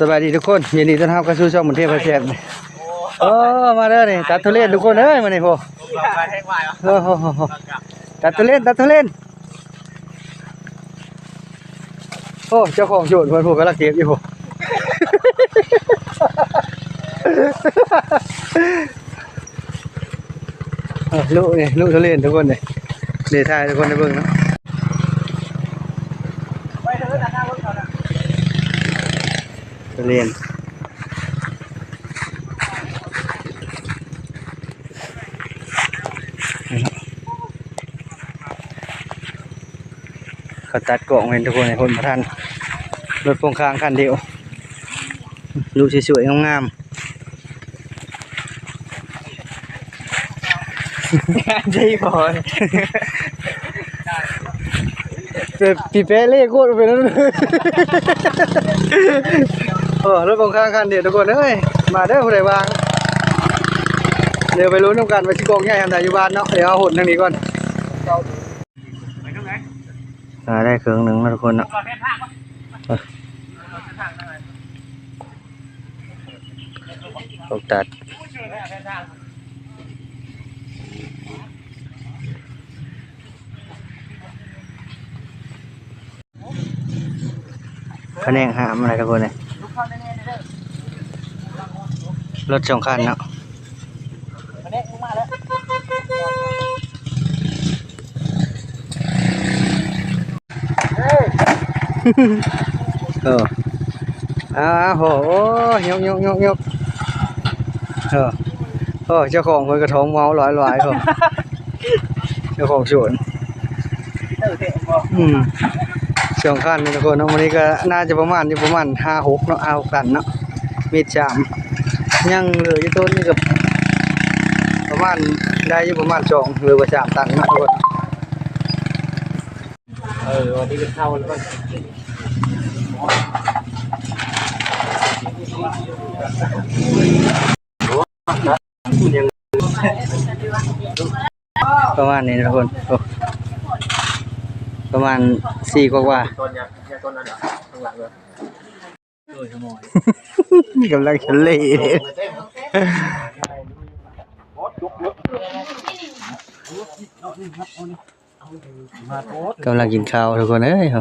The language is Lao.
ສະບາຍດີທຸກຄົນ ຍິນດີຕ້ອນຮັບເຂົ້າສູ່ຊ່ອງບຸນເທບພາແຊບ. ໂອ້ ມາເດີນີ້ ຕັດທຸເລນທຸກຄົນເອີຍ ມື້ນີ້ໂພ ໂອ້ໂຫ ຕັດທຸເລນ ຕັດທຸເລນ. ໂອ້ ເຈົ້າຂອງສວນເພິ່ນຜູ້ກຳລັງເກັບຢູ່. ເອີ ລຸນີ້ ລຸທຸເລນທຸກຄົນນີ້ ເດ ຖ່າຍໃຫ້ທຸກຄົນໄດ້ເບິ່ງເນາະ ທຸເລນ. ເຂົາຕັດກ້ອງເຫັນທຸກຄົນ ໃຫ້ຄົນບໍ່ທັນ ລົດໂປ່ງຄາງຄັນດຽວ ລຸສວຍໆງາມໆ. ໄດ້ບໍ່ ແບບປີແປະເລໂກດເປັນນັ້ນ. ໂອ້ ລົດໂປ່ງຄາງຄັນດຽວທຸກຄົນເອີຍ ມາເດີຜູ້ໃດວ່າງ ດຽວໄປລຸ້ນນຳກັນວ່າຊິກ້ອງໃຫຍ່ສ່ຳໃດຢູ່ບ້ານເນາະ. ດຽວເຮົາຫົນທາງນີ້ກ່ອນ ອ່າ ໄດ້ເຄິ່ງໜຶ່ງແລ້ວທຸກຄົນເນາະ ເອີ ຕົກຕັດ ພະແນກຫາມນະທຸກຄົນເອີຍ ລົດສອງຄັນເນາະ. ເອີ ເອົາໆ ໂອ້ ຍົກໆໆໆ ເອີ ໂອ້ ເຈົ້າຂອງເພິ່ນກະທ້ອງເມົາຫຼາຍໆ ເຈົ້າຂອງສວນ ອືມ ສອງຄັນນີ້ທຸກຄົນເນາະ ມື້ນີ້ກະໜ້າຈະປະມານຢູ່ປະມານຫ້າຫົກເນາະ ຫ້າຫົກຕັນເນາະ ມີດສາມ ຍັງເຫຼືອຢູ່ຕົ້ນນີ້ກະປະມານ ໄດ້ຢູ່ປະມານສອງ ຫຼືວ່າສາມຕັນເນາະທຸກຄົນ. ເອີ ວັນນີ້ເຂົ້າແລ້ວ ປະມານນີ້ນະທຸກຄົນ ໂອ້ ປະມານສີ່ກວ່າໆ ກຳລັງທະເລເດ້ ກຳລັງກິນເຂົ້າທຸກຄົນເອີຍ.